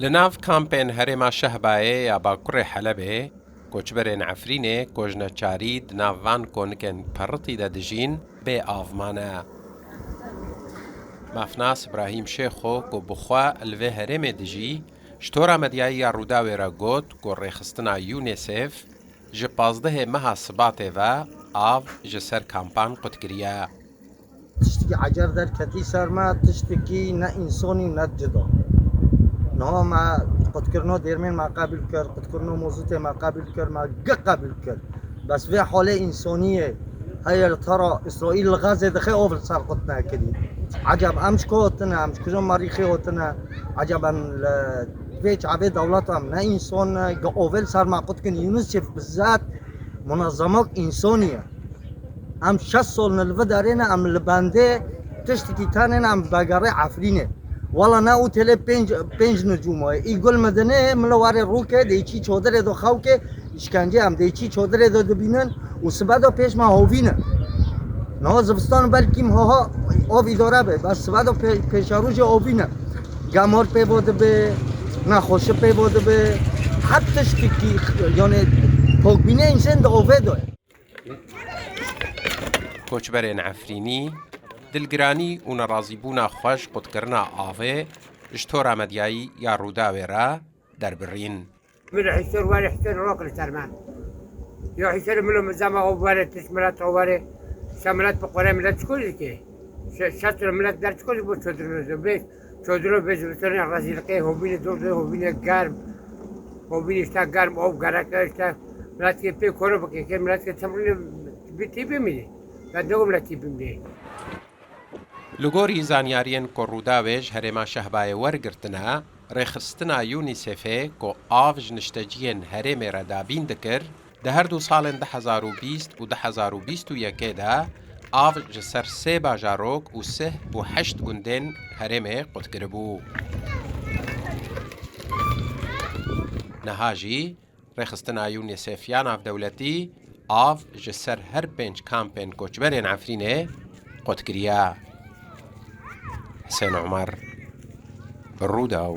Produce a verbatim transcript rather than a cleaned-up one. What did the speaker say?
Li nav kampên herêma Şehbayê ya Bakurê Helebê, koçberên Efrînê ku ji neçarî di nav van konikên peritî de dijîn, bê av mane. Mafnas Îbrahîm Şêxo ku bi xwe li vê herêmê dijî, ji tora medyayî ya Rûdawê re got ku rêxistina UNICEF ji pazdehê meha Sibatê ve av ji ser kampan qut kiriye. Tiştekî ecêb derketî ser me, tiştekî ne însonî û ne cida. Niha me qutkirina dêrmên me qebîl kir, qutkirina mozûtê me qebîl kir, me gi qebîl kir. Bes vê halê însoniyê heye li tera Îsraîl li Xezê dixe, ov li ser qut nekirî. Ecêb em ji ku hatine, em ji kujin merîxê hatine? Ecêb em li vê çavê dewleta em ne înson ne, gi ovê li ser me qut kin. UNICEF bi zat munezemek însonî ye. Em şeş sal ne li vê derê ne, em li bendê tiştekî tenê ne, em vegerê Efrînê. Wela ne otêlê pênc, pênc nicûm e. Î gul midinê, milo warê rûkê, dê çî çodirê do xewkê, îşkencê em dê çî çodirê do dibînin û sibe do pêş me hovî ne. Niha zivistan belkî meha av îdare be, bes sibe do pê-, pêşerojê hovî ne. Gemar pê bo dibe, nexweşi pê bo dibe. Her tiştekî, yani, pokbînê însan di ovê de ye. Koçberên Efrînî dilgiranî û nerazîbûna xwe ji qutkirina avê ji tora medyayî ya Rûdawê re derbirîn. Milo hîsor were, hîsor rok li ser me. Yo hîsor milo mizama o were, tiş milet o were. Şe milet bi qore milet çi dike? Şe, şe milet der çi bo çodiro? Bê çodiro, bê zivistonê rezîlikê, hovînê dor, hovînê germ. Hovînê işte germ, o gereke işte. Milet ki pê koro bike, ke milet ki temrine bir tî bimîne. Ben de o milet tî bimîne. Li gorî zanyariyên ku Rûdawê ji herêma Şehbayê wergirtine, rêxistina UNICEFê ku av ji nişteciyên herêmê re dabîn dikir, di her du salên du hezar û bîst û du hezar û bîst û yekê de av ji ser sê bajarok û sih û heşt gundên herêmê qut kiribû. Niha jî rêxistina UNICEF ya navdewletî av ji ser her pênc kampên koçberên Efrînê qut kiriye. Hisên Omer, Rûdaw.